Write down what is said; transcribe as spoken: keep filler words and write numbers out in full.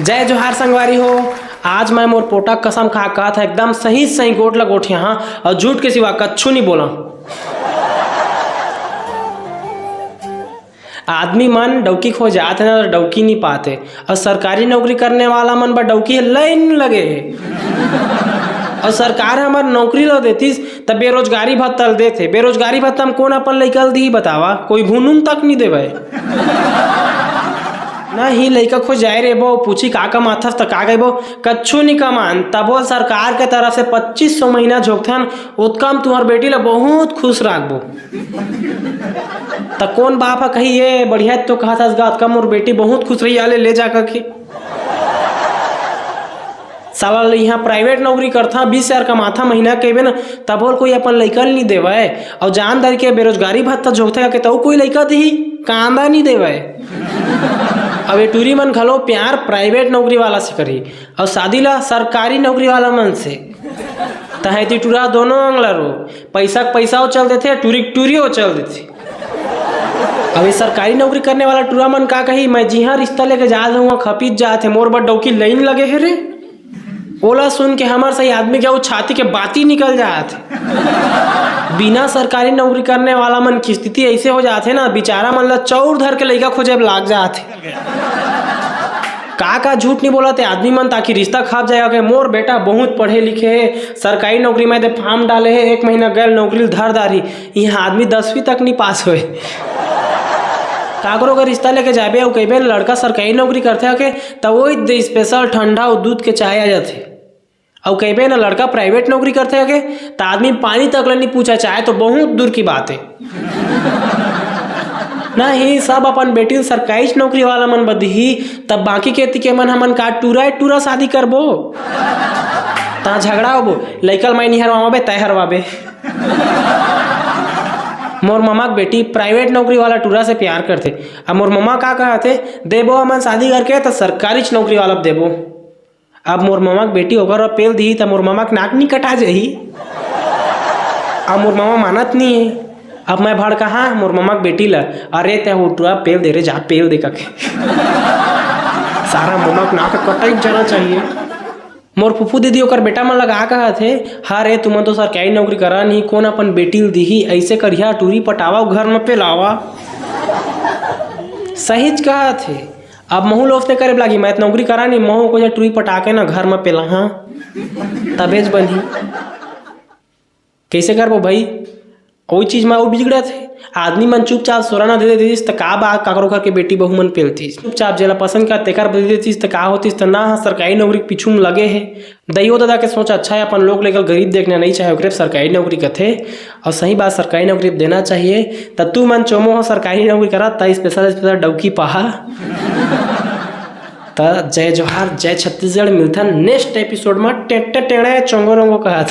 जय जोहार संगवारी हो। आज मैं मोर पोटा कसम खा कहत हा, एकदम सही सही गोठ ला गोठिया हा, अउ झूठ के सिवा कच्छु नहीं बोला। आदमी मन डौकी खोज आत हे ना, डौकी नहीं पाते, अउ सरकारी नौकरी करने वाला मन बर डौकी हे, लाइन लगे हे। अउ सरकार हमर नौकरी ला देतिस, त बेरोजगारी भत्ता ल देथे। बेरोजगारी भत्ता म कोन अपन लइका ल दिही बतावा? कोई भुनुम तक नहीं देवय। नहीं, लइका खोज जाए रे बो, पूछी का कमाथस त का कहिबो, कच्छु नहीं कमान। तबो सरकार के तरफ से पच्चीस सौ महीना झोंकथन, ओतका म तुहर बेटी ला बहुत खुश राखबो। त कोन बाप ह कही, "ए बढ़िया तो कहत हस गा, ओतका मोर बेटी बहुत खुश रही, आले ले जा," कहिके। साला ल इहाँ प्राइवेट नौकरी करथा, बीस हजार कमाथा महीना कहिबे न, तभो ल कोई अपन लइका ल नी देवय। अउ जान धर के बेरोजगारी भत्ता झोंकथे कहिके तउ कोई लइका दिही, कांदा नी देवय। अब ये टूरी मन घलो प्यार प्राइवेट नौकरी वाला से करही, अउ शादी ला सरकारी नौकरी वाला मन से। तहे ती टूरा दोनों अंग ला रो, पैसा के पैसा हो चल देथे, टूरी के टूरी हो चल देथे। अब ये सरकारी नौकरी करने वाला टूरा मन का कही, मैं जिहाँ रिश्ता लेके जा रहा हूँ, खपीत जात हे, मोर बर डौकी लाइन लगे हे रे। ओला सुन के हमर सही आदमी के अउ छाती के बाती निकल जात हे। बिना सरकारी नौकरी करने वाला मन की स्थिति ऐसे हो जात हे ना, बेचारा मन ला चौर धर के लइका खोजे लाग जात हे। का का झूठ नहीं बोलत हे आदमी मन, ताकि रिश्ता खाप जाए के। मोर बेटा बहुत पढ़े लिखे हे, सरकारी नौकरी में दे फार्म डाले हे, एक महीना गैल नौकरी ल धर डारही। इहाँ आदमी दसवीं तक नहीं पास होए। काकरो के रिश्ता लेके जाबे अउ कहिबे न लड़का सरकारी नौकरी करथे हके, त वही दे स्पेशल ठंडा अउ दूध के चाय आ जाथे। अउ कहिबे न लड़का प्राइवेट नौकरी करथे हके, त आदमी पानी तक ले नहीं पूछा, चाय तो बहुत दूर की बात है। नहीं, सब अपन बेटी ल सरकारी नौकरी वाला मन बर दिही, तब बाकी के तिके मन हमन का टूरा टूरा शादी करबो? ता झगड़ा होबो, लइका ल मैं नहीं हरवाबे, तय हरवाबे। मोर ममा के बेटी प्राइवेट नौकरी वाला टूरा से प्यार करथे। अब मोर ममा का कहथे, "देबो हमन शादी करके त सरकारी नौकरी वाला देबो।" अब मोर ममा के बेटी ओकर बर पेल दिही त मोर ममा के नाक नहीं कटा जाही। अब मोर ममा मानत नहीं है। अब मैं भड़काहा मोर ममा के बेटी ला, "अरे ते वो टूरा पेल दे रे, जा पेल दे," कहिके। सारा ममा के नाक कटाई जाना चाहिए। मोर फूफू दीदी ओकर बेटा मन लगा कहत हे, "हाँ रे, तुमन तो सरकारी नौकरी करा नहीं, कोन अपन बेटी ल दिही, ऐसे करिहा टूरी पटावा, घर में पेलावा।" सहीच कहत हे। अब महू लोग से करे लागी, मैं तो नौकरी करा नहीं, महू कोई टूरी पटा के ना घर में पेलाहा, तभेच बनही। कैसे करबो भाई? ओई चीज में वो बिगड़त हे। आदमी मन चुपचाप सोराना दे देतिस त का बा, काकरो घर के बेटी बहू मन पेलतिस। चुपचाप जेला पसंद कर तेकर दे देतिस त का होतिस, त ना ह सरकारी नौकरी के पीछू में लगे हे। दइयो ददा के सोच अच्छा है, अपन लोग लेकर गरीब देखना नहीं चाहे, ओकरे सरकारी नौकरी कथे। और सही बात, सरकारी नौकरी देना चाहिए। त तू मन चोमो हो सरकारी नौकरी करा, त स्पेशल स्पेशल डौकी पाहा। त जय जोहार, जय छत्तीसगढ़, मिलथन नेक्स्ट एपिसोड में। टेंटे टेणे चोंगो रोंगो कहत।